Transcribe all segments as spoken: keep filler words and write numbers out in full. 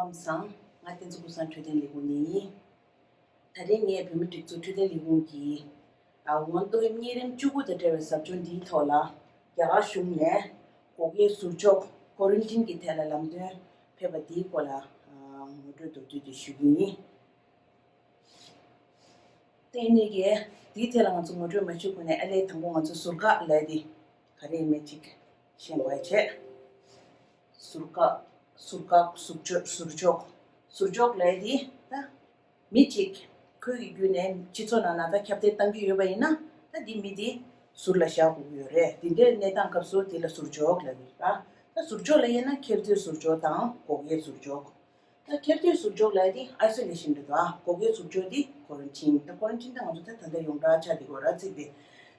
ཁམས་བཟང་། ང་བསྟན་འཛིན་ཀུན་བཟང་འཕྲོད་བསྟེན་ལས་ཁུངས་ནས་ཡིན། ད་རེས་ངས་བོད་མི་སྒྲིག་འཛུགས་འཕྲོད་བསྟེན་ལས་ཁུངས་ཀྱི་ཨ་ཝང་ཏོག་དབྱིབས་གཉན་རིམས་བཅུ་དགུ་དང་འབྲེལ་བའི་ཟབ་སྦྱོང་འདིའི་ཐོག་ལ་རྒྱ་གར་གཞུང་ནས་སྒོ་ཁའི་ཟུར་འཇོག་ཀོ་རན་ཊིན་གྱི་ཐད་ལ་ལམ་སྟོན་ཕེབས་པ་འདིའི་སྐོར་ལ་ཨ་ངོ་སྤྲོད་མདོར་བསྡུས་ཅིག་ཞུ་གི་ཡིན། དེ་ནས་ཀྱི་དེའི་ཐད་ལ་ང་ཚོ་ངོ་སྤྲོད་མ་ཞུས་གོང་ནས་ཨ་ལས་དང་པོ་ང་ཚོ་ཟུར་བཀག་ལབ་དེ་ག་རེ་ཡིན་མིན་ཅིག་ཤེས་དགོས་ཡ་བྱས། ཟུར་བཀག་ཟུར་བཀག་ཟུར་འཇོག་ཟུར་འཇོག་ཟུར་འཇོག་ལབ་དེ་ད་མི་གཅིག་ཁོས་ཀྱི་བརྒྱུད་ནས་སྤྱི་ཚོགས་ནང་ན་ད་ཁྱབ་གདལ་བཏང་གི་ཡོད་པ་ཡིན་ན་ད་དེ་མི་དེ་ཟུར་ལ་བཞག་དགོས་ཀྱི་ཡོད་རེད། དེ་འདྲའི་གནས་སྟངས་སྐབས་སུ་དེ་ལ་ཟུར་འཇོག་ལབ་ཀྱི་རེད། ད་ཟུར་འཇོག་ལབ་ཡིན་ན་ཁྱེར་སྡོད་ཟུར་འཇོག་དང་སྒོ་ཁའི་ཟུར་འཇོག་ད་ཁྱེར་སྡོད་ཟུར་འཇོག་ལབ་ཡ་དེ་ཨའི་སོ་ལེ་ཤན་རེད་དོ། སྒོ་ཁའི་ཟུར་འཇོག་དེ་ཀོ་རན་ཊིན། ད་ཀོ་རན་ཊིན་ད་ང་ཚོ་ད་ད་ལྟ་ཡོངས་གྲགས་ཆགས་བསྡད་ཡོད་ར་ཚིག་དེ།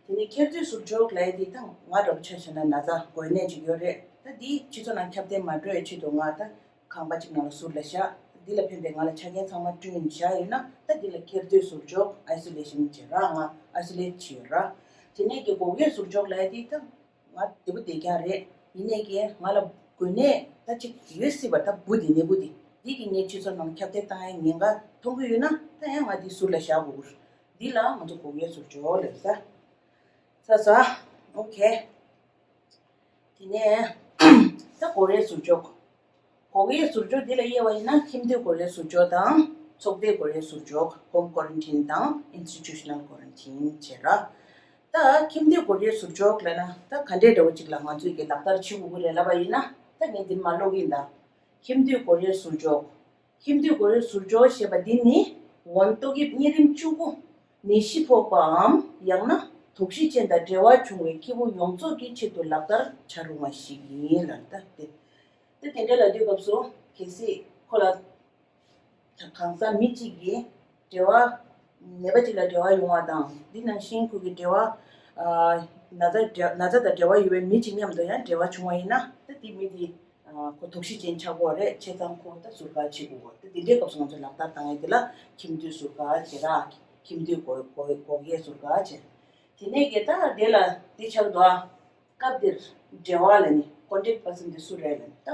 དེ་ནས་ཁྱེར་སྡོད་ཟུར་འཇོག་ལབ་ཡ་དེ་ད་ང་འདྲ་པོ་ཆ་བཞག་ན་ན་ཚ་འགོས་ནད་ཅིག་ཡོད་རེད། ད་དེ་སྤྱི་ཚོགས་ནང་ཁྱབ་གདལ་མ་འགྲོ་ཡའི་ཆེད་དུ་ང་ད་ཁང་པ་གཅིག་ནང་ལ་ཟུར་ལ་བཞག་འདི་ལ་ཕན་པའི་ང་ལ་ཆ་རྐྱེན་ཚང་མ་བསྐྲུན་བཞག་ཡོད་ན་ད་འདི་ལ་ཁྱེར་སྡོད་ཟུར་འཇོག་ཨའི་སོ་ལེ་ཤན་བྱེད་ར། ང་ཨའི་སོ་ལེ་ཊི་བྱེད་ཡོད་ར། དེ་ནས་ཀྱི་སྒོ་ཁའི་ཟུར་འཇོག་ལབ་ཡ་དེ་ད་ང་བདེ་པོ་བསྡད་ཀྱང་རེད། ཡིན་ནའི་ཀྱི་ང་ལ་འགོས་ནད་ད་ཅིག་ཡོད་སྲིད་པ། ད་འབུ་འདི་ནད་འབུ་འདི་འདི་གི་ངའི་སྤྱི་ཚོགས་ནང་ཁྱབ་གདལ་བཏང་ཡའི་ཉེན་ཁ་མཐོང་གི་ཡོད་ན་ད་ཡང་ང་འདི་ཟུར་ལ་བཞག་དགོས་ཀྱི་རེད། འདི་ལ་ང་ཚོ་སྒོ་ཁའི་ཟུར་འཇོག་ལབ་ས། ས་ས། ཨོ་ཁེ། དེ་ནས་ད་སྒོ་རའི་ཟུར་འཇོག་སྒོ་ཁའི་ཟུར་འཇོག་འདི་ལ་དབྱེ་བ་ཡིན་ན་ཁྱིམ་སྡོད་སྒོ་རའི་ཟུར་འཇོག་དང་ཚོགས་སྡེ་སྒོ་རའི་ཟུར་འཇོག་ཧོམ་ཀོ་རན་ཊིན་དང་ཨིན་སི་ཊི་ཊུ་ཤ་ནལ་ཀོ་རན་ཊིན་བྱེད་ར། ད་ཁྱིམ་སྡོད་སྒོ་རའི་ཟུར་འཇོག་ལབ་ན་ད་ག་འདྲའི་འདྲ་བོ་ཅིག་ལ་ང་ཚོས་ཀྱི་ལག་བསྟར་བྱེད་དགོས་ཀྱི་རེད་ལབ་པ་ཡིན་ན་ད་ངས་འདི་མ་ཀློག་གི་ཡིན་ད། ཁྱིམ་སྡོད་སྒོ་རའི་ཟུར་འཇོག་ཁྱིམ་སྡོད་སྒོ་རའི་ཟུར་འཇོག་ཞེས་པ་འདི་ནི་ཝང་ཏོག་དབྱིབས་གཉན་རིམས་བཅུ་དགུ་ནད་གཞི་ཕོག་པའམ་ཡང་ན་དོགས་གཞི་ཅན་དང་འབྲེལ་བ་བྱུང་བའི་སྐྱེ་བོ་ཡོངས་རྫོགས་ཀྱི་ཆེད་དུ་ལག་བསྟར་བྱ་རུང་བ་ཞིག་ཡིན་ལ། ད་དེ་དེ་དེ་འདྲ་ལབ་དུས་སྐབས་སུ་གལ་སྲིད་ཁོ་ལ་གང་ཟག་མི་གཅིག་གིས་འབྲེལ་བ་ནད་པ་གཅིག་ལ་འབྲེལ་བ་ཡོང་བ་དང་འདི་ནང་བཞིན་ཁོ་གི་འབྲེལ་བ་ཨ་ན་ཚ་འབྲེལ་ན་ཚ་དང་འབྲེལ་བ་ཡོད་པའི་མི་གཅིག་མཉམ་དུ་ཡང་འབྲེལ་བ་བྱུང་བ་ཡིན་ན་ད་དེ་མི་དེ་ཁོ་དོགས་གཞི་ཅན་ཆགས་ཀྱི་ཡོད་རེད། བྱས་ཙང་ཁོ་ད་ཟུར་བཀག་བྱེད་དགོས་ཀྱི་ཡོད་རེད། དེ་འདྲའི་སྐབས་སུ་ང་ཚོ་ལག་བསྟར་བཏང་ཡས་དེ་ལ་ཁྱིམ་སྡོད་ཟུར་བཀག་བྱེད་ར། ཁྱིམ་སྡོད་སྒོ་སྒོ་སྒོ་ཁའི་ཟུར་བཀག་བྱེད། དེ་ནས་ཀྱི་ད་དེ་ལ་དེ་ཆགས་འདུག་ཨ། སྐབས་འདིར་འབྲེལ་བ་ལ་ནི་ཀོན་ཊེག་པར་སན་དེ་སུ་རེད་ལ་ནི་ད་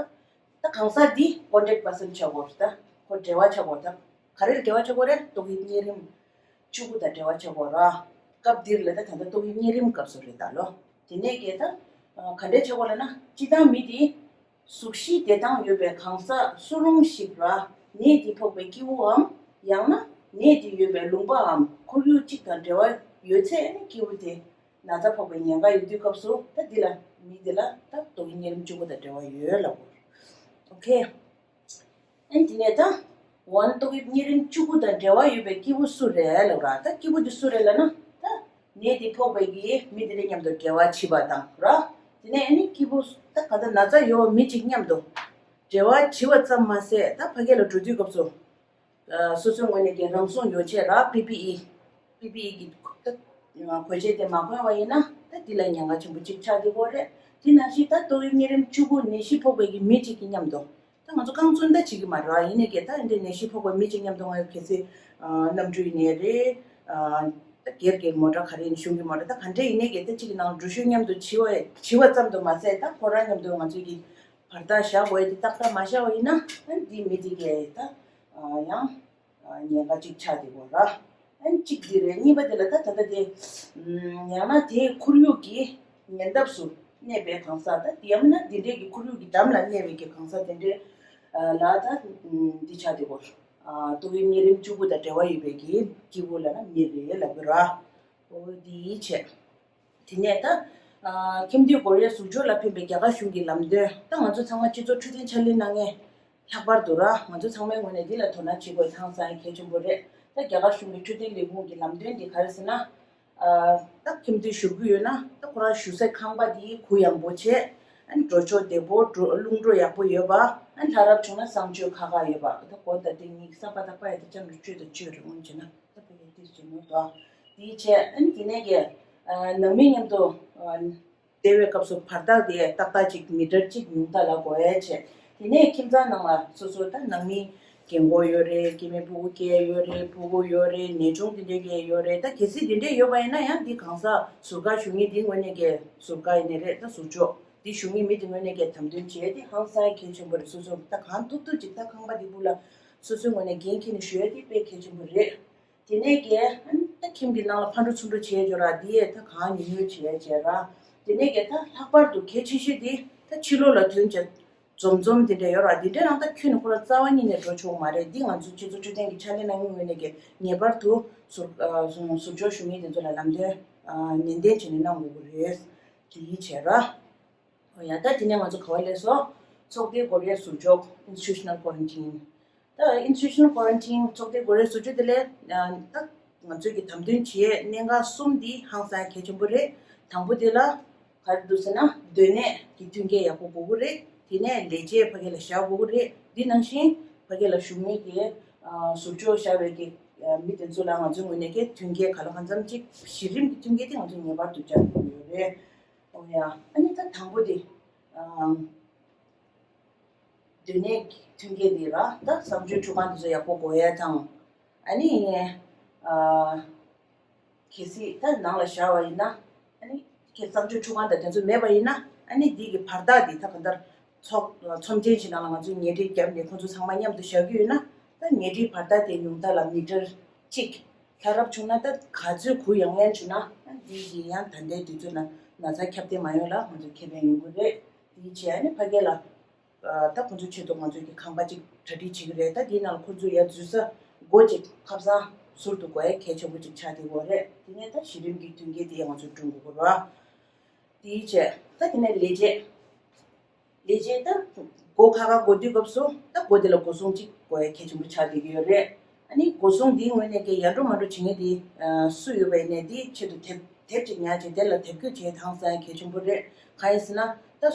ད་གང་ཟག་འདི་ཀོན་ཊེག་པར་སན་ཆགས་ཀྱི་ཡོད་རེད། ད་ཁོ་འབྲེལ་བ་ཆགས་ཀྱི་ཡོད་རེད། ད་ག་རེ་ལ་འབྲེལ་བ་ཆགས་ཀྱི་ཡོད་རེད། ཏོག་དབྱིབས་གཉན་རིམས་བཅུ་དགུ་དང་འབྲེལ་བ་ཆགས་ཀྱི་ཡོད་རེད། སྐབས་འདིར་ལ་ད་ད་ལྟ་ཏོག་དབྱིབས་གཉན་རིམས་སྐབས་སུ་རེད་ད་ལོ། དེ་ནས་ཀྱི་ད་ག་འདྲས་ཆགས་ཀྱི་ཡོད་ལབ་ན་སྤྱིར་བཏང་མི་དེ་གཟུགས་གཞི་བདེ་ཐང་ཡོད་པའི་གང་ཟག་སུ་རུང་ཞིག་ར་ནད་དེ་ཕོག་པའི་སྐྱེ་བོའམ་ཡང་ན་ནད་དེ་ཡོད་པའི་ལུང་པའམ་ཁོར་ཡུག་གཅིག་དང་འབྲེལ་བ་ཡོད་ཚེ་ནི་སྐྱེ་བོ་དེ་ན་ཚ་ཕོག་པའི་ཉེན་ཁ་ཡོད་དུས་སྐབས་སུ་ད་འདི་ལ་མི་འདི་ལ་ད་ཏོག་དབྱིབས་གཉན་རིམས་བཅུ་དགུ་དང་འབྲེལ་བ་ཡོད་ལབ་དགོས། ཨོ་ཁེ། ཨན་དེ་ནས་ད་ཝན་ཏོག་དབྱིབས་གཉན་རིམས་བཅུ་དགུ་དང་འབྲེལ་བ་ཡོད་པའི་སྐྱེ་བོ་སུ་རེད་ལབ་ར། ད་སྐྱེ་བོ་འདི་སུ་རེད་ལབ་ན་ད་ནད་འདི་ཕོག་པའི་གི་མི་འདི་ལ་མཉམ་དུ་འབྲེལ་བ་བྱེད་པ་དང་ར། དེ་ནས་ཨ་ནི་སྐྱེ་བོ་ད་ག་ད་ན་ཚ་ཡོད་མི་གཅིག་མཉམ་དུ་འབྲེལ་བ་བྱེད་པ་ཙམ་མ་ཟད་ད་ཕ་གི་ལ་འགྲོ་དུས་སྐབས་སུ་སོ་སོའི་ངོས་ནས་ཀྱི་རང་སྲུང་ཡོ་བྱད་ར་པི་པི་ཨི། པི་པི་ཨི་གི་ད་གོས་ཆས་དེ་མ་གོན་པ་ཡིན་ན་ད་འདི་ལ་ཉེན་ཁ་ཆེན་པོ་གཅིག་ཆགས་བསྡད་ཀྱི་ཡོད་རེད། དེ་ནང་བཞིན་ད་ཏོག་དབྱིབས་གཉན་རིམས་བཅུ་དགུ་ནད་གཞི་ཕོག་པའི་གི་མི་གཅིག་གི་མཉམ་དུ་ད་ང་ཚོ་རྐང་བཙུན་ད་བྱེད་ཀྱི་མ་རེད་བ། ཡིན་ནའི་གི་ད་འདི་ནད་གཞི་ཕོག་པའི་མི་གཅིག་མཉམ་དུ་ང་གལ་སྲིད་གནམ་གྲུ་ཡིན་ནའི་རེད། ད་སྒེར་གྱི་མོ་ཊ་ག་རེ་ཡིན་གཞུང་གི་མོ་ཊ་ད་ག་འདྲས་ཡིན་ནའི་གི་ད་གཅིག་གི་ནང་འགྲུལ་བཞུད་མཉམ་དུ་བྱེད་པ་བྱེད་པ་ཙམ་དུ་མ་ཟད་ད་ཁོ་རང་མཉམ་དུ་ང་ཚོས་གི་བར་ཐག་བཞག་དགོས་ཡ་དེ་ཏག་ཏག་མ་བཞག་པ་ཡིན་ན་ཨ་འདི་མི་དེ་གས་ད་ཡང་ཉེན་ཁ་གཅིག་ཆགས་བསྡད་ཀྱི་ཡོད་ར། ཨ་གཅིག་འདི་རེད། གཉིས་པ་དེ་ལ་ད་ད་ལྟ་དེ་ཡང་ན་དེའི་ཁོར་ཡུག་གི་ཉེ་འདབས་སུ་གནས་པའི་གང་ཟག་ད་དེ་ཡང་མིན་ན་འདི་འདྲས་ཀྱི་ཁོར་ཡུག་གི་འགྲམ་ལ་གནས་པའི་གི་གང་ཟག་དེ་འདྲས་ལ་ད་འདི་ཆགས་བསྡད་ཀྱི་ཡོད་ར། ཏོག་དབྱིབས་གཉན་རིམས་བཅུ་དགུ་དང་འབྲེལ་བ་ཡོད་པའི་གི་སྐྱེ་བོ་ལ་ན་མི་རེད་ལབ་ཀྱི་ཡོད་ར། འོ་འདི་བྱས། དེ་ནས་ད་ཨ་ཁྱིམ་སྡོད་སྒོ་རའི་ཟུར་འཇོག་ལ་ཕན་པའི་རྒྱ་གར་གཞུང་གི་ལམ་སྟོན་ད་ང་ཚོ་ཚང་མ་སྤྱི་ཚོགས་འཕྲོད་བསྟེན་ཕྱག་ལས་གནང་མཁན་ལྷག་པར་དུ་ར་ང་ཚོ་ཚང་མའི་ངོས་ནས་འདི་ལ་དོ་སྣང་བྱེད་དགོས་ཧ་ཅང་གལ་ཆེན་པོ་རེད། ད་རྒྱ་གར་གཞུང་གི་འཕྲོད་བསྟེན་ལས་ཁུངས་ཀྱི་ལམ་སྟོན་འདི་ག་རེ་ཟེར་ན། ཨ་ད་ཁྱིམ་སྡོད་བཞུགས་ཀྱི་ཡོད་ན་ད་ཁོ་རང་བཞུགས་སའི་ཁང་པ་འདི་གུ་ཡངས་པོ་བྱས། ཨ་ནི་འགྲོ་ཕྱོགས་བདེ་པོ་འགྲོ་རླུང་འགྲོ་ཡག་པོ་ཡོད་པ། ཨ་ནི་ལྷ་རབ་བྱུང་ན་གསང་སྤྱོད་ཁག་ཁག་ཡོད་པ། ད་སྒོ་ད་ལྟའི་ཉིག་ས་པ་ད་པ་ཡ་ད་ཅང་གི་སྤྱོད་དང་སྤྱོད་རེད་འོང་བྱས་ན། ད་ཕ་གི་དེ་བྱེད་མོ་དོ། དེའི་ཆེད་ཨ་ནི་དེ་ནས་ཀྱི་ཨ་ནང་མི་མཉམ་དུ་ཨ་བསྡད་པའི་སྐབས་སུ་བར་ཐག་དེ་ཏག་ཏག་ཅིག་མི་ཊར་གཅིག་ཉུང་མཐའ་ལ་དགོས་ཡ་བྱས། དེ་ནས་ཁྱིམ་ཚང་ནང་ལ་སོ་སོ་ད་ནང་མི་རྒན་གོག་ཡོད་རེད། སྐྱེ་དམན་ཕྲུ་གུ་སྐྱེས་ཡོད་རེད། ཕྲུ་གུ་ཡོད་རེད། ནད་གཅོང་དེ་འདྲས་སྐྱེས་ཡོད་རེད། ད་གལ་སྲིད་དེ་འདྲས་ཡོད་པ་ཡིན་ན་ཡང་འདི་གང་ཟག་ཟུར་བཀག་ཞུ་མཁན་དེའི་ངོས་ནས་ཀྱི་ཟུར་བཀག་ཡིན་ནི་རེད། ད་ཟུར་འཇོག་འདི་ཞུ་མཁན་མི་དེ་ངོས་ནས་ཀྱི་དམ་དོན་བྱས་ཏེ་ཧང་སང་གལ་ཆེན་པོ་རེད། སོ་སོ་ད་གང་ཐུབ་ཐུབ་ཅིག་ད་ཁང་པ་འདི་སྤུ་ལ་སོ་སོའི་ངོས་ནས་འགན་འཁྱེར་ནས་ཞུ་ཡ་དེ་དཔེ་གལ་ཆེན་པོ་རེད། དེ་ནས་ཀྱི་ད་ཁྱིམ་གྱི་ནང་ལ་ཕར་འགྲོ་ཚུར་འགྲོ་བྱས་ཡོད་ར། འདི་ཡས་ད་གང་ཉུང་ཉུང་བྱས་བྱས་ར། དེ་ནས་ཀྱི་ད་ལྷག་པར་དུ་གལ་ཆེ་ཤོས་དེ་ད་ཕྱི་ལོགས་ལ་ཐོན་བྱས། འཛོམས་འཛོམས་དེ་འདྲ་ཡོད་ར། དེ་འདྲ་རང་ད་ཁྱོད་ནི་ཁོ་ར་རྩ་བ་ཉིད་ནས་འགྲོ་ཆོག་མ་རེད། འདི་ང་ཚོ་སྤྱི་ཚོགས་འཕྲོད་བསྟེན་གྱི་ཕྱག་ལས་གནང་མཁན་ངོས་ནས་ཀྱི་ངེས་པར་དུ་ཟུར་ཨ་ཟུར་ཟུར་འཇོག་ཞུ་མཁན་དེ་ཚོ་ལ་ལམ་སྟོན་ཨ་ནན་ཏན་བྱས་ནས་གནང་དགོས་ཀྱི་རེད། དེ་བྱས་ར། ཨོ་ཡ། ད་དེ་ནས་ང་ཚོ་ག་བ་སླེབས་སོང་། ཚོགས་སྡེའི་སྒོ་རའི་ཟུར་འཇོག Institutional Quarantine། ད་Institutional Quarantine ཚོགས་སྡེའི་སྒོ་རའི་ཟུར་འཇོག་དེ་ལས་ཨ་ད་ང་ཚོས་ཀྱི་དམ་དོན་བྱེད་ཡས་གནད་འགག་གསུམ་འདི་ཧང་སང་གལ་ཆེན་པོ་རེད། དང་པོ་དེ་ལ་ག་རེ་འདུག་ཟེར་ན་སྡོད་གནས་ཀྱི་མཐུན་རྐྱེན་ཡག་པོ་དགོས་ཀྱི་རེད། དེ་ནས་ལས་བྱེད་ཕ་གི་ལ་བཞག་དགོས་ཀྱི་རེད། འདི་ནང་བཞིན་ཕ་གི་ལ་བཞུགས་མཁན་གྱི་ཨ་ཟུར་འཇོག་བཞག་པའི་གི་ཨ་མི་དེ་ཚོ་ལ་ང་ཚོའི་ངོས་ནས་ཀྱི་མཐུན་རྐྱེན་ག་ལ་གང་འཚམ་ཅིག་གཞི་རིམ་གྱི་མཐུན་རྐྱེན་དེ་ང་ཚོ་ངེས་པར་དུ་སྦྱར་དགོས་ཀྱི་ཡོད་རེད། ཨོ་ཡ། ཨ་ནི་ད་དང་པོ་དེ་ཨ་སྡོད་གནས་ཀྱི་མཐུན་རྐྱེན་དེ་ར། ད་གསང་སྤྱོད་ཁྲུས་ཁང་དེ་ཚོ་ཡག་པོ་དགོས་ཡ་དང་། ཨ་ནི་ཨ་གལ་སྲིད་ད་ནང་ལ་བཞག་པ་ཡིན་ན། ཨ་ནི་ཁྱེད་གསང་སྤྱོད་ཁྲུས་ཁང་དང་དེ་ཚོ་མེད་པ་ཡིན་ན། ཨ་ནི་འདི་གི་བར་ཐག་འདི་ད་གང་ལྟར་ཚོགས་ཚོམས་ཆེན་ཞིག་ནང་ལ་ང་ཚོས་ཉལ་ཁྲི་བརྒྱབ་ནས་ཁོང་ཚོ་ཚང་མ་མཉམ་དུ་བཞག་རྒྱུ་ཡོད་ན། ད་ཉལ་ཁྲིའི་བར་ཐག་དེ་ཉུང་མཐའ་ལ་མི་ཊར་གཅིག་ལྷག་རབ་བྱུང་ན། ད་ག་ཚོད་གུ་ཡངས་ཡངས་བྱུང་ན། ཨ་འདི་གི་ཡང་ད་ལྟའི་དུས་ཚོད་ན་ན་ཚ་ཁྱབ་གདལ་མ་ཡོང་ལ་ང་ཚོ་ཁེ་ཕན་ཡོང་གི་རེད། དེའི་ཆེད་ཨ་ནི་ཕ་གི་ལ། ད་ཁོང་ཚོའི་ཆེད་དུ་ང་ཚོས་ཀྱི་ཁང་པ་ཅིག་གྲ་སྒྲིག་བྱེད་ཀྱི་རེད། ད་དེའི་ནང་ལ་ཁོང་ཚོས་ཡར་འཛུལ་ས་སྒོ་ཅིག་ཁ་སང་ཟུར་དུ་དགོས་ཡ་གལ་ཆེན་པོ་ཅིག་ཆགས་བསྡད་ཡོད་རེད། དེ་ནས་ད་གཞི་རིམ་གྱི་མཐུན་རྐྱེན་དེ་ཡང་ང་ཚོས་བསྐྲུན་དགོས་ཀྱི་རེད། དེའི་ཆེད་ད་དེ་ནས་ལས་བྱེད། ལས་བྱེད་ད་སྒོ་ཁ་ཁ་སྒོ་དུས་སྐབས་སུ་ད་སྒོ་དེ་ལ་སྒོ་སྲུང་ཅིག་དགོས་ཡ་གལ་ཆེན་པོ་ཆགས་བསྡད་ཀྱི་ཡོད་རེད། ཨ་ནི་སྒོ་སྲུང་འདིའི་ངོས་ནས་ཀྱི་ཡར་འགྲོ་མར་འགྲོ་བྱེད་མཁན་དེ་སུ་ཡོད་པ་ཡིན་ནའི་དེའི་ཆེད་དུ་དེབ་དེབ་ཅིག་ཉར་བྱས། དེ་ལ་དེབ་སྐྱེལ་བྱེད་དང་ས་ཡང་གལ་ཆེན་པོ་རེད། གང་ཡིན་ཟེར་ན་ད།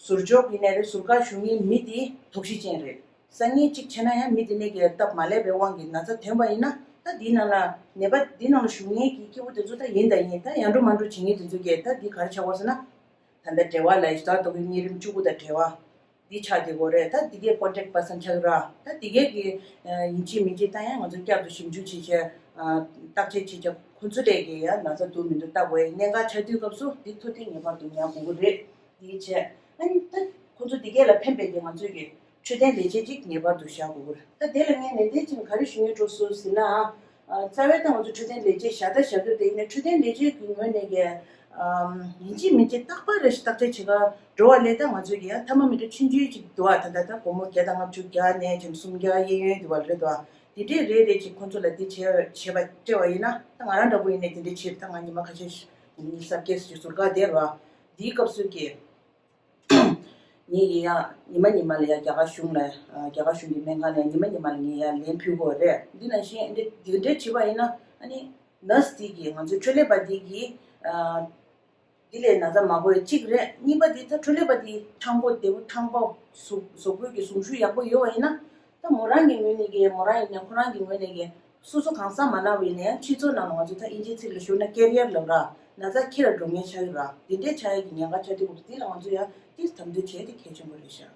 ཟུར་འཇོག་ཡིན་ནའི་རེད། ཟུར་བཀག་ཞུ་མཁན་མི་དེ་དོགས་གཞི་ཅན་རེད། སང་ཉིན་གཅིག་བྱས་ན་ཡང་མི་དེ་ནས་ཀྱི་སྟབས་མ་ལེགས་པའི་དབང་གིས་ན་ཚ་ཐོན་པ་ཡིན་ན། ད་འདིའི་ནང་ལ་ནད་པ་འདིའི་ནང་ལ་བཞུགས་མཁན་གྱི་སྐྱེ་བོ་དེ་ཚོ་ད་ཡིན་དང་ཡིན། ད་ཡར་འགྲོ་མར་འགྲོ་བྱེད་མཁན་དེ་ཚོ་གིས་ད་འདི་ག་རེ་ཆགས་པ་ཟེར་ན། ད་ལྟ་འབྲེལ་བ་ལ་ཡི་ད་དོ་གི་གཉན་རིམས་བཅུ་དགུ་དང་འབྲེལ་བ་འདི་ཆགས་བསྡད་ཡོད་རེད། ད་འདི་གའི་ཀོན་ཊེག་པར་སན་ཆགས་ཀྱི་ར། ད་འདི་གའི་གི་ཡིན་གཅིག་མིན་གཅིག་ད་ཡང་ང་ཚོ་བསྐྱར་དུ་ཞིབ་འཇུག་བྱེད་བྱས། བརྟག་དཔྱད་བྱེད་བྱས་ཁོ་ཚོ་ལས་ཀྱི་ཡང་ན་ཚ་འདུག་མི་འདུག་ལྟ་དགོས་ཡ་གནད་འགག་ཆགས་དུས་སྐབས་སུ་འདི་ཐུགས་གཏན་ངེས་པར་དུ་ཉར་དགོས་ཀྱི་རེད། དེའི་ཆེད་ཨ་ནི་ད་ཁོ་ཚོ་འདི་གས་ལ་ཕན་པའི་གི་ང་ཚོས་ཀྱི་འཕྲོད་བསྟེན་ལས་བྱེད་ཅིག་ངེས་པར་དུ་བཞག་དགོས་ཀྱི་རེད། ད་དེ་ལ་ངས་ནན་ཏན་ཅིག་ག་རེ་ཞུ་སྙིང་འདོད་སོང་ཟེར་ན། རྩ་བའི་ད་ང་ཚོ་འཕྲོད་བསྟེན་ལས་བྱེད་བཞག་ད་བཞག་རྒྱུ་དེ་ཡིན་ན་འཕྲོད་བསྟེན་ལས་བྱེད་ཀྱི་ངོས་ནས་ཀྱི་ཡིན་གཅིག་མིན་གཅིག་རྟག་པར་རེ་ཞིག་བརྟག་དཔྱད་བྱེད་ག་འགྲོ་བ་ལས། ད་ང་ཚོས་ཀྱི་ཡང་ཐ་མ་མི་འདྲ་ཆུང་ཆུང་ཅིག་འདུག་བ། ད་ལྟ་ད་སྒོར་མོ་བརྒྱ་དང་ལྔ་བཅུ་བརྒྱ་ནས་བྱས་སུམ་བརྒྱ་གཡས་གཡོན་འདུག་བ་རེད་དོ། དེ་འདྲས་རེ་རེ་ཅིག་ཁོང་ཚོ་ལ་དེ་བྱས་བྱས་པ་སྤྲད་པ་ཡིན་ན། ད་ང་རང་འདྲ་པོ་ཡིན་ནའི་དེ་འདྲས་བྱས། ད་ང་ཉི་མ་ཁ་ཤས་ཉི་མ་གསར་སྐྱེས་སུ་ཟུར་བཀག་བསྡད་ར། དེའི་སྐབས་སུ་ཀྱི་ངས་ཀྱི་ཡང་ཉི་མ་ཉི་མ་ལ་ཡང་རྒྱ་གར་གཞུང་ལ་རྒྱ་གར་གཞུང་གི་སྨན་ཁང་ལ་ཉི་མ་ཉི་མ་ལ་ངས་ཡང་ལན་ཕུལ་དགོས་རེད། འདི་ནང་བཞིན་འདི་འདི་འདྲས་བྱས་པ་ཡིན་ན། ཨ་ནི་ནར་སི་དེ་གིས་ང་ཚོའི་འཕྲོད་ལས་པ་དེ་གིས། འདི་ལས་ན་ཚ་མ་འགོས་གཅིག་རེད། གཉིས་པ་འདི་ད་འཕྲོད་ལས་པ་འདི་ཕྲང་པོ་བདེ་པོ་ཕྲང་པོ་གཟུགས་གཟུགས་པོའི་གི་གཟུགས་གཞི་ཡག་པོ་ཡོད་པ་ཡིན་ན། ད་མོ་རང་གི་ངོས་ནས་གི་མོ་རང་ཡིན་ན་ཁོ་རང་གི་ངོས་ནས་གི་སོ་སོ་གང་ཟག་མ་ན་བ་ཡིན་ན་ཡང་སྤྱི་ཚོགས་ནང་ལ་ང་ཚོ་ད་ཨིན་ཇིའི་ཚིག་ལ་ཞུ་ན་ཀེ་རི་ཡར་ལབ་ར། ན་ཚ་ཁྱེར་ར་འགྲོ་མཁན་ཆགས་ཀྱི་ར། འདི་འདྲའི་ཆགས་ཡ་གི་ཉེན་ཁ་ཆགས་དུས་སྐབས་སུ་འདི་ལ་ང་ཚོ་ཡང་ཏིས་དམ་དོན་བྱས་ཏེ་གལ་ཆེན་པོ་རེད་ཤག་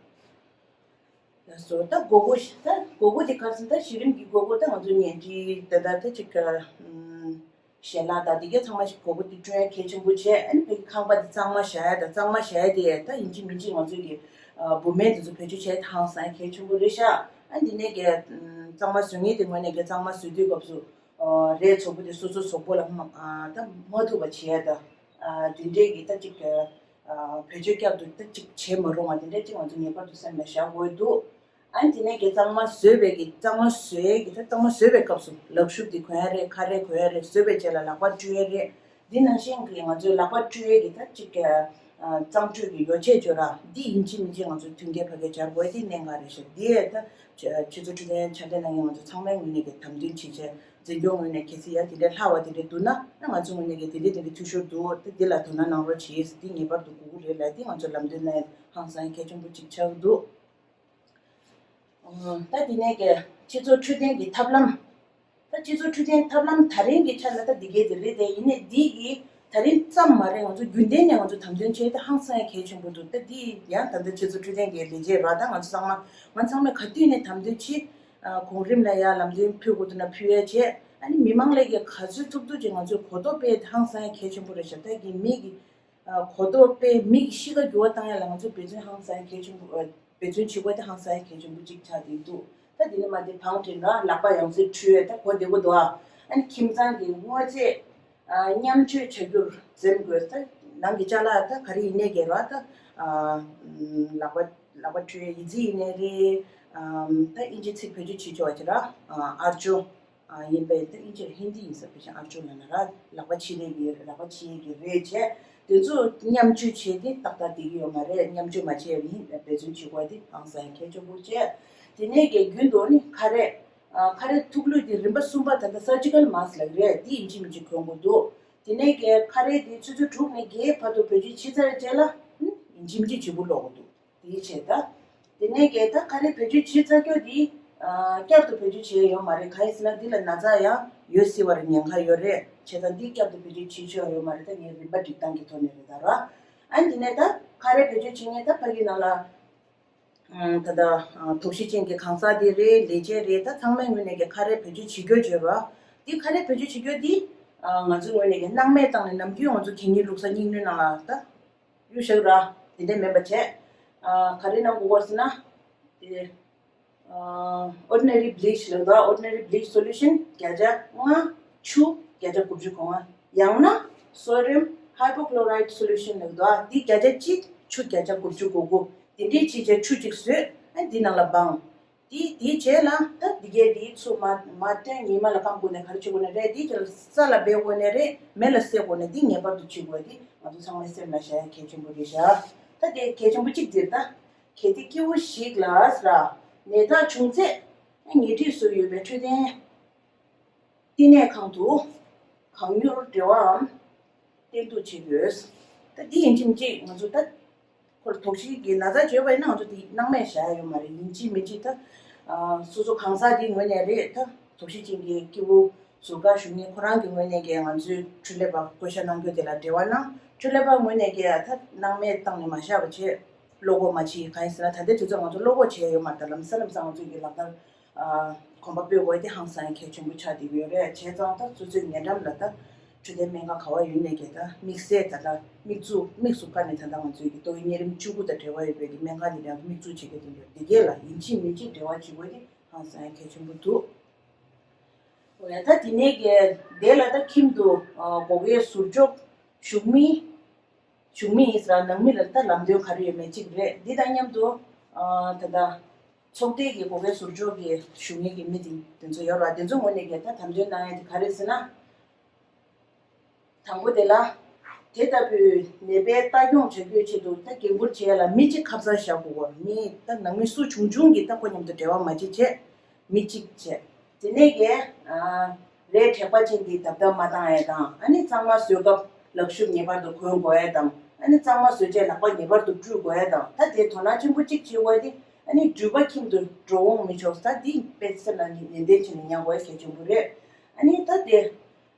ལགས་སོ། ད་དགོས་མཁོ་ཞིག་ད་དགོས་མཁོ་དེ་ག་རེ་ཟེར་ན། ད་གཞི་རིམ་གྱི་དགོས་མཁོ་ད་ང་ཚོ་ཉལ་ཁྲི་ད་ད་ད་ཅིག་ག་ཞལ་ལག་དང་དེ་གའི་ཚང་མ་ཞིག་དགོས་མཁོ་དེ་བསྐྲུན་ཡ་གལ་ཆེན་པོ་བྱས། ཨ་ནི་བོད་ཀྱི་ཁང་པ་དེ་གཙང་མ་བཞག་ཡ་དང་། གཙང་མ་བཞག་ཡ་དེ་ད་ཡིན་གཅིག་མིན་གཅིག་ང་ཚོས་ཀྱི་འབུ་སྨན་དེ་ཚོ་བེད་སྤྱོད་བྱས་ཐང་སང་གལ་ཆེན་པོ་རེད་ཤག་ཨ་འདི་ནས་ཀྱི་གཙང་མ་བཟོ་མཁན་དེ་ངོས་ནས་ཀྱི་གཙང་མ་བཟོ་དུས་སྐབས་སུ་རས་བཙོག་པོ་དེ་སོ་སོ་བཙོག་པོ་ལ་མ་ད་མ་ཐུག་པ་བྱེད་ཡ་དང་། དེ་འདྲའི་གི་ད་ཅིག་བེད་སྤྱོད་བསྐྱར་དུ་ད་ཅིག་བྱེད་མ་རུང་བ་དེ་འདྲ་ཅིག་ང་ཚོ་ངེས་པར་དུ་སེམས་ལ་བཞག་དགོས་འདུག་ཨ་ནི་དེ་ནས་ཀྱི་གཙང་མ་བཟོས་པའི་གི་གཙང་མ་བཟོས་ཀྱི་ད་གཙང་མ་བཟོས་པའི་སྐབས་སུ་ལག་ཤུབས་དེ་གོན་ཡ་རེད། ཁ་རས་གོན་ཡ་རེད། བཟོས་པའི་རྗེས་ལ་ལག་པ་བཀྲུ་ཡ་རེད། འདི་ནང་བཞིན་གྱི་ང་ཚོའི་ལག་པ་བཀྲུ་ཡས་ཀྱི་ད་ཅིག་གི་གཙང་བཀྲུས་ཀྱི་ཡོ་བྱད་བཅོས་ར། འདི་ཡིན་གཅིག་མིན་གཅིག་ང་ཚོའི་མཐུན་རྐྱེན་ཕ་གིར་སྦྱར་དགོས་ཡ་དེ་གནད་འགག་རེད་ཤག་འདི་ཡས་ད་སྤྱི་ཚོགས་འཕྲོད་བསྟེན་ཕྱག་ལས་གནང་མཁན་ང་ཚོ་ཚང་མའི་ངོས་ནས་ཀྱི་དམ་དོན་བྱེད་བྱས། འཛིན་སྐྱོང་ངོས་ནས་གལ་སྲིད་ཡ་དེ་འདྲའི་ལྷག་པ་དེ་འདྲའི་འདུག་ན། ང་ཚོའི་ངོས་ནས་ཀྱི་དེ་འདྲའི་དེ་འདྲའི་འཐུས་ཤོར་འདུག་ད་འདི་ལ་དོ་སྣང་གནང་རོགས་བྱེད། འདི་ངེས་པར་དུ་དགོས་ཀྱི་རེད་ལབ་དེ་ང་ཚོ་ལམ་སྟོན་གནང་ཡ་ཧང་སང་གལ་ཆེན་པོ་ཅིག་ཆགས་ཀྱི་འདུག་ད་དེ་ནས་ཀྱི་སྤྱི་ཚོགས་འཕྲོད་བསྟེན་གྱི་ཐབས་ལམ། ད་སྤྱི་ཚོགས་འཕྲོད་བསྟེན་ཐབས་ལམ་ད་རིང་གི་ཆ་ལ་ད་འདི་གས་དེ་རེད་དེ། ཡིན་ནའི་འདི་གི་ད་རིང་ཙམ་མ་རེད། ང་ཚོ་རྒྱུན་ལྡན་ནས་ང་ཚོ་དམ་དོན་བྱས་ཏེ་ཧང་སང་ཡ་གལ་ཆེན་པོ་འདུག་ད་འདི་ཡང་ད་ལྟ་སྤྱི་ཚོགས་འཕྲོད་བསྟེན་གྱི་ལས་བྱེད་ར་ད་ང་ཚོ་ཚང་མ་ང་ཚང་མས་ག་དུས་ནས་དམ་དོན་བྱེད། གོང་རིམ་ལ་ཡང་ལམ་སྟོན་ཕུལ་དགོས་འདུག་ན་ཕུལ་ཡ་བྱས། ཨ་ནི་མི་མང་ལ་ཡ་ག་ཚོད་ཐུབ་ཐུབ་ཅིག་ང་ཚོས་གོ་རྟོགས་སྤེལ་ཏེ་ཧང་སང་ཡ་གལ་ཆེན་པོ་རེད་ཤག་ད་གི་མི་གི་གོ་རྟོགས་སྤེལ། མི་གི་གཤིས་ཀ་འགྱུར་བ་བཏང་ཡ་ལ་ང་ཚོས་འབད་བརྩོན་ཧང་སང་གལ་ཆེན་པོ། འབད་བརྩོན་བྱེད་དགོས་དེ་ཧང་སང་གལ་ཆེན་པོ་གཅིག་ཆགས་བསྡད་འདུག་ད་དེ་ནས་མ་དེ་བང་བསྒྲིགས་ལ་ལག་པ་ཡང་སེ་འཁྲུད་ཡས་ད་གོ་བདེ་པོ་འདུག་ཨ་ནི་ཁྱིམ་ཚང་གི་དངོས་རྫས་མཉམ་སྤྱོད་བྱ་རྒྱུར་འཛེམ་དགོས། ད་ནང་གི་ཅ་ལག་ད་ག་རེ་ཡིན་ནའི་གལ་ར་ད་ལག་པ་ལག་པ་འཁྲུད་ཡས་ཡི་ཙི་ཡིན་ནའི་རེད། ད་ཨིན་ཇི་ཚིག་བེད་སྤྱོད་བྱེད་ཆོག་ཅིག་ར་ཨར་ཅོ། ཡིན་པས་ད་ཨིན་ཇི་ཧིན་དི་ཡིན་ས་བེད་ཅིང་ཨར་ཅོ་ལ་ན་ར་ལག་པ་ཕྱིས་རེས་ཀྱི་ལག་པ་ཕྱིས་ཀྱི་རེད་བྱས། དེ་ཚོ་མཉམ་སྤྱོད་བྱས་ཏེ་ཏག་ཏག་བསྡད་ཀྱི་ཡོད་མ་རེད། མཉམ་སྤྱོད་མ་བྱས་པ་ཡིན་འབད་བརྩོན་བྱེད་དགོས་དེ་ཧང་སང་གལ་ཆེན་པོ་བྱས། དེ་ནས་ཀྱི་རྒྱུན་དུ་ནི་ཁ་རས། ཁ་རས་ཐུག་ལུས་དེ་རིམ་པ་གསུམ་པ་ད་ལྟ་སར་ཇི་ཀལ་མཱ་སི་ལབ་རེད། དེ་ཡིན་གཅིག་མིན་གཅིག་གོན་དགོས་འདུག་དེ་ནས་ཀྱི་ཁ་རས་དེ་ཆུ་ཚོད་དྲུག་ནས་བརྒྱད་བར་དུ་བེད་སྤྱོད་བྱས་ཚར་རྗེས་ལ་ཡིན་གཅིག་མིན་གཅིག་བརྗེ་པོ་སློག་དགོས་འདུག་དེའི་ཆེད་ད། དེ་ནས་ཀྱི་ད་ཁ་རས་བེད་སྤྱོད་བྱེད་ཚར་རྒྱུ་འདི། བསྐྱར་དུ་བེད་སྤྱོད་བྱེད་ཡ་ཡོད་མ་རེད། གང་ཡིན་ཟེར་ན་འདི་ལ་ན་ཚ་ཡང་ཡོད་སྲིད་པར་ཉེན་ཁ་ཡོད་རེད། བྱས་ཙང་འདི་བསྐྱར་དུ་བེད་སྤྱོད་བྱེད་ཆོག་ཡོད་མ་རེད། ད་ངས་རིན་པ་སྒྲིག་སྟངས་ཀྱི་ཐོག་ནས་རེད་ད་ར། ཨ་ནི་དེ་ནས་ད་ཁ་རས་བེད་སྤྱོད་བྱེད་མཁན་ད་ཕ་གི་ནང་ལ། ད་ལྟ་དོགས་གཞི་ཅན་གྱི་གང་ཟག་དེ་རེད། ལས་བྱེད་རེད། ད་ཚང་མའི་ངོས་ནས་ཀྱི་ཁ་རས་བེད་སྤྱོད་བྱེད་རྒྱུ་བརྗོད་ར། འདི་ཁ་རས་བེད་སྤྱོད་བྱེད་རྒྱུ་འདི། ང་ཚོའི་ངོས་ནས་ཀྱི་སྣང་མེད་བཏང་ནས་ནམ་རྒྱུན་ང་ཚོ་གད་སྙིགས་བླུགས་ས་སྙིགས་སྣོད་ནང་ལ་ད། གཡུག་བཞག་ར། དེ་འདྲ་མིན་པ་བྱས། ཨ། ག་རེ་གནང་དགོས་ཟེར་ན། དེ། ཨ། ordinary bleach ལབ་འདུག ordinary bleach solution བརྒྱ་ཆ་ལྔ། ཆུ་བརྒྱ་ཆ་དགུ་བཅུ་གོ་ལྔ། ཡང་ན་sodium hypochlorite solution ལབ་འདུག་འདི་བརྒྱ་ཆ་གཅིག་ཆུ་བརྒྱ་ཆ་དགུ་བཅུ་གོ་དགུ། དེ་འདྲའི་ཕྱིས་བྱས་ཆུ་གཅིག་བཟོས། ཨ། འདི་ནང་ལ་སྦངས། དེ་དེའི་རྗེས་ལ་ད་འདི་གས་དེའི་ཚུ་མ་མ་བཏོན། ཉི་མ་ལ་སྐམ་དགོས་ནས་ག་རེ་བྱེད་དགོས་ནས་རེད། དེའི་རྗེས་ལ་ས་ལ་སྦས་དགོས་ནས་རེད། མེ་ལ་བསྲེག་དགོས་ནས་འདི་ངེས་པར་དུ་བྱེད་དགོས། དེ་ང་ཚོ་ཚང་མའི་སེམས་ལ་བཞག་ཡ་གལ་ཆེན་པོ་རེད་ཤག་ད་དེ་གལ་ཆེན་པོ་གཅིག་འདིར་ད་གལ་ཏེ་སྐྱེ་བོ་ཞིག་ལ་ཟེར་ནད་རྟགས་བྱུང་ཚེ་ཉེ་འཁྲིས་སུ་ཡོད་པའི་འཕྲོད་བསྟེན་བསྟི་གནས་ཁང་དུ་གང་མྱུར་འབྲེལ་བའམ་བསྟེན་གཏུག་བྱེད་དགོས། ད་འདི་ཡིན་གཅིག་མིན་གཅིག་ང་ཚོ་ད་ཁོར་དོགས་གཞི་གི་ན་ཚ་བརྗོད་པ་ཡིན་ན་ང་ཚོ་འདི་སྣང་མེད་བཞག་ཡ་ཡོད་མ་རེད། ཡིན་གཅིག་མིན་གཅིག་ད་སོ་སོ་གང་ཟག་འདིའི་ངོས་ནས་རེད། ད་དོགས་གཞི་ཅན་གྱི་སྐྱེ་བོ་ཟུར་བཀག་ཞུ་མཁན་ཁོ་རང་གི་ངོས་ནས་ཀྱི་ང་ཚོའི་འཕྲོད་ལས་པ་བསྐོ་བཞག་གནང་རྒྱུ་དེ་ལ་འབྲེལ་བ་གནང་། འཕྲོད་ལས་པ་ངོས་ནས་ཀྱི་ད་སྣང་མེད་བཏང་ནས་མ་བཞག་པ་བྱས། བློ་ཁོག་མ་བྱེད། གང་ཡིན་ཟེར་ན་ད་ལྟའི་དུས་ཚོད་ང་ཚོ་བློ་ཁོག་བྱེད་ཡ་ཡོད་མ་རེད། ད་ལམ་སང་ལམ་སང་ང་ཚོ་གི་ལག་བསྟར། ཨ། གོམ་པ་སྤོས་དགོས་དེ་ཧང་སང་གལ་ཆེན་པོ་ཆགས་བསྡད་ཀྱི་ཡོད་རེད། བྱས་ཙང་ད་སོ་སོའི་ཉེ་འགྲམ་ལ་ད་འཕྲོད་བསྟེན་སྨན་ཁང་ག་བ་ཡོད་ནས་ཀྱི་ད་དམིགས་བསལ་ད་ལྟ་དམིགས་བཙུགས་དམིགས་སུ་བཀར་ནས་ད་ལྟ་ང་ཚོའི་གི་ཏོག་དབྱིབས་གཉན་རིམས་བཅུ་དགུ་དང་འབྲེལ་བ་ཡོད་པའི་གི་སྨན་ཁང་དེ་ཡང་དམིགས་བཙུགས་བྱེད་མཁན་དེ་འདུག་དེ་གས་ལ་ཡིན་གཅིག་མིན་གཅིག་འབྲེལ་བ་བྱེད་དགོས་དེ་ཧང་སང་གལ་ཆེན་པོ་འདུག་འོ་ཡ་ད་དེ་ནས་ཀྱི་དེ་ལ་ད་ཁྱིམ་དུ་ཨ་སྒོ་ཁའི་ཟུར་འཇོག་ཞུགས་མི། ཞུགས་མི་ཡིན་ཟེར་ན་ནང་མི་ལ་ད་ལམ་སྟོན་ག་རེ་ཡོད་མེད་གཅིག་རེད། འདི་དང་མཉམ་དུ་ཨ་ད་ལྟ་ཚོགས་སྡེ་གི་སྒོ་ཁའི་ཟུར་འཇོག་གི་ཞུགས་མཁན་གྱི་མི་དེ་དེ་ཚོ་ཡོད་རེད་བ། དེ་ཚོ་ངོས་ནས་ཀྱི་ད་དམ་དོན་གནང་ཡ་དེ་ག་རེ་ཟེར་ན། དང་པོ་དེ་ལ་དེ་ལྟ་བུའི་ནད་པའི་ལྟ་སྐྱོང་བྱ་རྒྱུའི་ཆེད་དུ་ད་འགན་འཁུར་བྱེད་ཡ་ལ་མི་གཅིག་ཁ་གསལ་བཞག་དགོས་པ། མི་ད་ནང་མི་སུ་བྱུང་བྱུང་གིས་ད་ཁོ་མཉམ་དུ་འབྲེལ་བ་མ་བྱེད་བྱས། མི་གཅིག་བྱས། དེ་ནས་ཀྱི་ཨ་རས་དྲེག་པ་ཅན་གྱི་རྡབ་རྡབ་མ་བཏང་ཡས་དང་། ཨ་ནི་གཙང་མ་བཟོས་སྐབས་ལག་ཤུབས་ངེས་པར་དུ་གོན་དགོས་ཡས་དང་། ཨ་ནི་གཙང་མ་བཟོས་རྗེས་ལག་པ་ངེས་པར་དུ་བཀྲུ་དགོས་ཡས་དང་། ད་དེ་དོ་སྣང་ཆེན་པོ་གཅིག་བྱེད་དགོས་ཡས་དེ། ཨ་ནི་འགྲུལ་པ་ཁྱིམ་དུ་འགྲོ་འོང་མི་ཆོག་ས་འདི་དཔེ་སེམས་ལ་ནན་ཏན་བྱས་ནས་ཉར་དགོས་ཡས་གལ་ཆེན་པོ་རེད། ཨ་ནི་ད་དེ་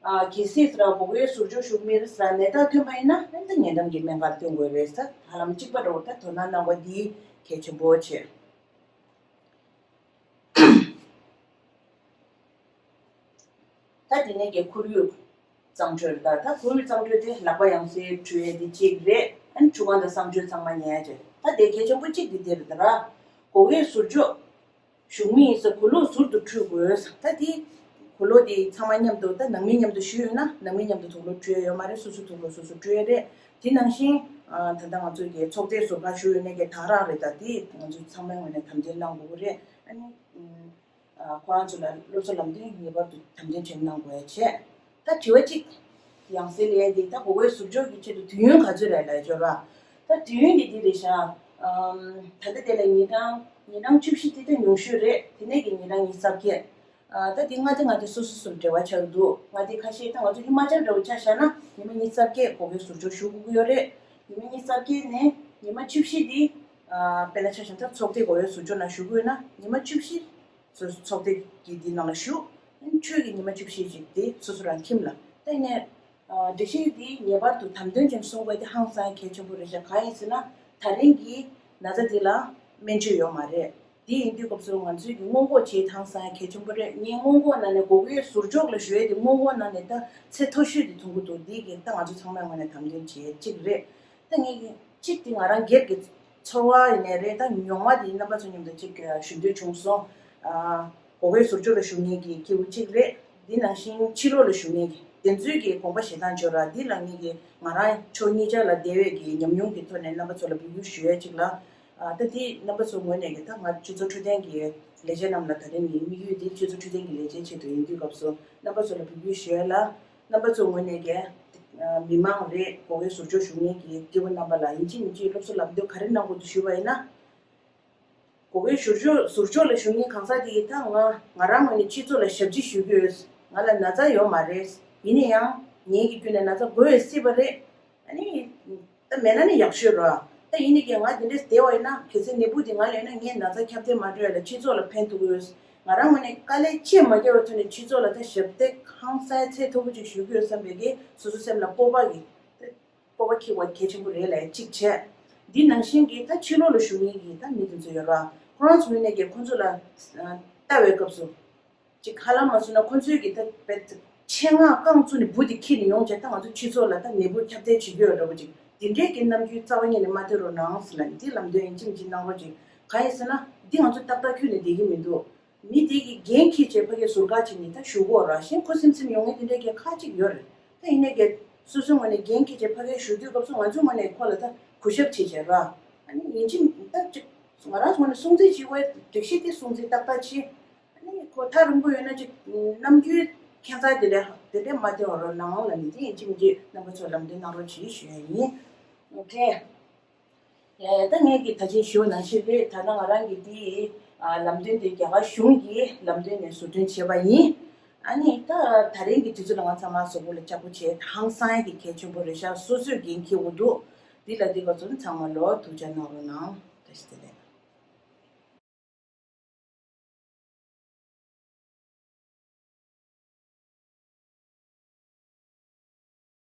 ཨ་གལ་སྲིད་ཟེར་སྒོ་ཁའི་ཟུར་འཇོག་ཞུགས་མི་རེད་ཟེར་ནད་རྟགས་ཐོན་པ་ཡིན་ན། ཨ་ནི་ད་ཉེ་འགྲམ་གྱི་སྨན་ཁང་སྟོན་དགོས་རེད་ཟེར། ཧ་ལམ་གཅིག་པ་འདྲ་བོ་ད་དོ་སྣང་གནང་དགོས་འདི་གལ་ཆེན་པོ་བྱས། ད་དེ་ནས་ཀྱི་ཁོར་ཡུག་གཙང་བཅོས་རེད། ད་ད་ཁོར་ཡུག་གཙང་བཅོས་དེ་ལག་པ་ཡང་སེ་འཁྲུད་ཡས་དེ་གཅིག་རེད། ཨ་ནི་ཆུ་ཁང་དང་གསང་སྤྱོད་ཚང་མ་ཉར་ཡས་བྱས། ད་དེ་གལ་ཆེན་པོ་གཅིག་དེ་དེ་རེད་ད་ར། སྒོ་ཁའི་ཟུར་འཇོག་ཞུགས་མི་ཡིན་ས་གོས་ལོག་ཟུར་དུ་འཁྲུད་དགོས། ད་དེ་གོས་ལོག་དེ་ཚང་མ་མཉམ་དུ་ད་ནང་མི་མཉམ་དུ་ཞུགས་ཡོད་ན་ནང་མི་མཉམ་དུ་དུག་ལོག་འཁྲུད་ཡས་ཡོད་མ་རེད། སོ་སོ་དུག་ལོག་སོ་སོ་འཁྲུད་ཡས་རེད། དེ་ནང་བཞིན་ཨ་ད་ལྟ་ང་ཚོ་གི་ཚོགས་སྡེ་ཟུར་ཁ་ཞུགས་ཡོད་ནས་ཀྱི་ད་རང་རེད། ད་དེ་ང་ཚོ་ཚང་མའི་ངོས་ནས་དམ་འཛིན་གནང་དགོས་ཀྱི་རེད། ཨ་ནི། ཁོ་རང་ཚོ་ལ་སློབ་གསོ་ལམ་སྟོན་ངེས་པར་དུ་དམ་འཛིན་བྱེད་གནང་དགོས་ཡ་བྱས། ད་དྲི་བ་གཅིག་ཡང་སེ་ལན་འདི་ད་སྒོ་ཁའི་ཟུར་འཇོག་གི་ཆེད་དུ་དུས་ཡུན་ག་ཚོད་རེད་ལབ་ཡ་ཅོ་ར། ད་དུས་ཡུན་འདི་འདི་རེད་ཤག་ཨམ། ད་ལྟ་དེ་ལ་ཉིན་གྲངས་ཉིན་གྲངས་བཅུ་བཞི་དེ་ད་ཉུང་ཤོས་རེད། དེ་ནས་ཀྱི་ཉིན་གྲངས་ཉི་ཤུ་རྩ་བརྒྱད། ཨ། ད་འདི་མངའ་སྡེ་མངའ་སྡེ་སོ་སོ་སོར་འབྲེལ་བ་ཆགས་ཀྱི་འདུག་མངའ་སྡེ་ཁ་ཤས་ད་ང་ཚོ་ཧི་མ་ཅལ་འདྲ་བོ་ཆ་བཞག་ན་ཉི་མ་ཉི་ཤུ་རྩ་བརྒྱད་སྒོ་ཁའི་ཟུར་འཇོག་ཞུ་དགོས་ཀྱི་ཡོད་རེད། ཉི་མ་ཉི་ཤུ་རྩ་བརྒྱད་ནས་ཉི་མ་བཅུ་བཞི་འདི། ཨ། དཔེར་ན་ཆ་བཞག་ན་ད་ཚོགས་སྡེ་སྒོ་ཁའི་ཟུར་འཇོག་ནང་ཞུགས་ཀྱི་ཡོད་ན་ཉི་མ་བཅུ་བཞི། ཚོགས་སྡེ་གི་འདི་ནང་ལ་ཞུགས། ཆོས་ཀྱི་ཉི་མ་བཅུ་བཞི་ཞིག་དེ་སོ་སོ་རང་ཁྱིམ་ལ། ད་ཡིན་ནའི། ཨ། སྒྲིག་གཞི་འདི་ངེས་པར་དུ་དམ་དོན་ཅན་སྲུང་དགོས་དེ་ཧང་སང་གལ་ཆེན་པོ་རེད་ཤག་གང་ཡིན་ཟེར་ན་ད་རིང་གི་ན་ཚ་འདི་ལ་སྨན་བཅོས་ཡོད་མ་རེད། དེ་ཡིན་དུས་སྐབས་སུ་ང་ཚོའི་གི་སྔོན་འགོག་བྱེད་ཐང་སང་གལ་ཆེན་པོ་རེད། ངས་སྔོན་འགོག་ནང་ནས་སྒོ་ཁའི་ཟུར་འཇོག་ལ་ཞུ་ཡས་དེ་སྔོན་འགོག་ནང་ནས་ད་ཚད་མཐོ་ཤོས་དེ་མཐོང་གི་འདུག་འདི་གི་ད་ང་ཚོ་ཚང་མས་ངོས་ནས་དམ་དོན་བྱེད་ཡས་གཅིག་རེད། ད་ངས་གི་གཅིག་དེ་ང་རང་སྒེར་གྱི་ཚོར་བ་ཡིན་ནའི་རེད། ད་མྱོང་བ་དེ་རྣམ་པ་ཚོ་མཉམ་དུ་གཅིག་ཞུ་འདོད་བྱུང་སོང་། ཨ། སྒོ་ཁའི་ཟུར་འཇོག་ལ་ཞུགས་མཁན་གྱི་སྐྱེས་བུ་གཅིག་རེད། འདི་ནང་བཞིན་ཕྱི་ལོགས་ལ་བཞུགས་མཁན་གྱི་དེ་ཚོའི་གི་དགོངས་པ་བཞེས་སྟངས་བརྗོད་ར། འདི་ལ་ངེད་ཀྱི་ང་རང་ཕྱོགས་གཉིས་ཆ་ལ་བདེ་བའི་གི་ཉམས་མྱོང་གི་ཐོག་ནས་རྣམ་པ་ཚོ་ལ་འབོད་སྐུལ་ཞུ་ཡས་གཅིག་ལ། ཨ། ད་འདི་རྣམ་པ་ཚོ་ངོས་ནས་གི་ད་ང་སྤྱི་ཚོགས་འཕྲོད་བསྟེན་གྱི་ལས་བྱེད་རྣམས་ལ་ད་རིང་ངའི་དམིགས་ཡུལ་འདི་སྤྱི་ཚོགས་འཕྲོད་བསྟེན་གྱི་ལས་བྱེད་ཆེད་དུ་ཡིན་དུས་སྐབས་སུ་རྣམ་པ་ཚོ་ལ་འབོད་སྐུལ་ཞུ་ཡས་ལ། རྣམ་པ་ཚོ་ངོས་ནས་ཀྱི་མི་མང་རེད། སྒོ་ཁའི་ཟུར་འཇོག་ཞུགས་མཁན་གྱི་སྐྱེས་བུ་རྣམ་པ་ལ་ཡིན་གཅིག་མིན་གཅིག་སློབ་གསོ་ལམ་སྟོན་ག་རེ་གནང་དགོས་འདུག་ཞུས་པ་ཡིན་ན། སྒོ་ཁའི་ཟུར་འཇོག་ཟུར་འཇོག་ལ་ཞུགས་མཁན་གང་ཟག་དེ་ཡིས་ད་ང་ང་རང་ངོས་ནས་སྤྱི་ཚོགས་ལ་ཞབས་ཕྱི་ཞུ་གི་ཡོད། ང་ལ་ན་ཚ་ཡོད་མ་རེད། ཡིན་ན་ཡང་ངེད་ཀྱི་བརྒྱུད་ནས་ན་ཚ་འགོས་ཡོད་སྲིད་པ་རེད། ཨ་ནི། ད་མེད་ན་ནི་ཡག་ཤོས་རེད། ད་ཡིན་ནའི་ཀྱང་ང་དེ་འདྲས་བསྡད་པ་ཡིན་ན་གལ་སྲིད་ནད་འབུ་དེ་ང་ལ་ཡོད་ན་ངས་ན་ཚ་ཁྱབ་གདལ་མ་འགྲོ་ཡ་ལ་སྤྱི་ཚོགས་ལ་ཕན་ཐོགས་ཡོད། ང་རང་ངོས་ནས་དཀའ་ལས་ཆེ་མ་རྒྱག་པའི་ཐོག་ནས་སྤྱི་ཚོགས་ལ་ད་ཞབས་འདེགས་ཧང་སང་ཚད་མཐོ་པོ་ཅིག་ཞུ་གི་ཡོད་བསམ་པའི་གི་སོ་སོ་སེམས་ལ་སྤོབས་པ་གི་སྤོབས་པ་འཁྱེར་བ་གལ་ཆེན་པོ་རེད་ལབ་ཡ་གཅིག་བྱས། འདི་ནང་བཞིན་གྱི་ད་ཕྱི་ལོགས་ལ་བཞུགས་མཁན་གྱི་ད་མི་དེ་ཚོ་ཡོད་ར། ཁོ་རང་ཚོ་ངོས་ནས་ཀྱི་ཁོ་ཚོ་ལ་ལྟ་བའི་སྐབས་སུ། ཅིག་ཧ་ལམ་མ་སོང་ན་ཁོ་ཚོའི་གི་ད་དཔེ་ཆེད་མངགས་རྐང་བཙུགས་ནས་འབུ་དེ་འཁྱེར་ནས་ཡོང་བྱས་ད་ང་ཚོ་སྤྱི་ཚོགས་ལ་ད་ནད་འབུ་ཁྱབ་གདལ་བྱེད་ཀྱི་ཡོད་འདྲ་པོ་ཅིག་འདི་འདྲའི་གི་རྣམ་འགྱུར་རྩ་བ་ཉིད་ནས་མ་སྟོན་རོགས་གནང་ཟེར་ལབ་ནས་འདི་ལམ་སྟོན་ཡིན་གཅིག་མིན་གཅིག་གནང་རོགས་ཅིག་གང་ཡིན་ཟེར་ན་འདི་ང་ཚོ་ཏག་ཏག་ཁྱོན་ནས་བསྡད་ཀྱི་མི་འདུག་མི་དེ་གི་འགན་འཁྱེར་བྱས་ཕ་གིའི་ཟུར་བཀག་བྱས་ནས་ད་བཞུགས་ཀྱི་ཡོད་ར། གཞན་ཁོ་སེམས་སེམས་ཡོང་མཁན་དེ་འདྲའི་གི་ཁག་ཅིག་ཡོད་རེད། ད་ཡིན་ནའི་གི་སོ་སོའི་ངོས་ནས་འགན་འཁྱེར་བྱས་ཕ་གིར་བཞུགས་དུས་སྐབས་སུ་ང་ཚོའི་ངོས་ནས་ཁོ་ལ་ད་གུས་ཞབས་བྱེད་བྱས་ར། ཨ་ནི་ཡིན་གཅིག་ད་ཅིག་ང་རང་ངོས་ནས་སྲུང་བརྩི་བྱེད་དགོས་སྒྲིག་གཞི་དེ་སྲུང་བརྩི་ཏག་ཏག་བྱེད། ཨ་ནི་ཁོ་ཐག་རིང་པོ་ཡོད་ན་ཅིག་ནམ་རྒྱུན་ཁྱད་མཚར་དེ་འདྲ་དེ་འདྲ་མ་སྟོན་རོགས་གནང་ལབ་ནས་དེ་ཡིན་གཅིག་མིན་གཅིག་རྣམ་པ་ཚོ་ལམ་སྟོན་གནང་རོགས་གྱིས་ཞུ་ཡ་ཡིན། ཨོ་ཁེ། ཡ་ཡ་ད་ངས་ཀྱི་ད་ཅིག་ཞུ་ནང་བཞིན་རེད། ད་ནང་ང་རང་གི་དེ་ལམ་སྟོན་དེ་རྒྱ་གར་གཞུང་གི་ལམ་སྟོན་ནས་བཟོ་སྐྲུན་བྱས་པ་ཡིན། ཨ་ནི་ད་ད་རིང་གི་དུས་ཚོད་ལ་ང་ཚང་མ་གཟུགས་པོ་ལ་ལྕགས་པོ་བྱས་ཧང་སང་ཡ་གི་གལ་ཆེན་པོ་རེད་ཤག་སོ་སོས་འགན་འཁྱེར་དགོས་འདུག་འདི་ལ་འདི་ག་ཚོ་ཚང་མ་ལོ་ཐུགས་ཅག་གནང་རོགས་གནང་། བཀྲ་ཤིས་བདེ་ལེགས།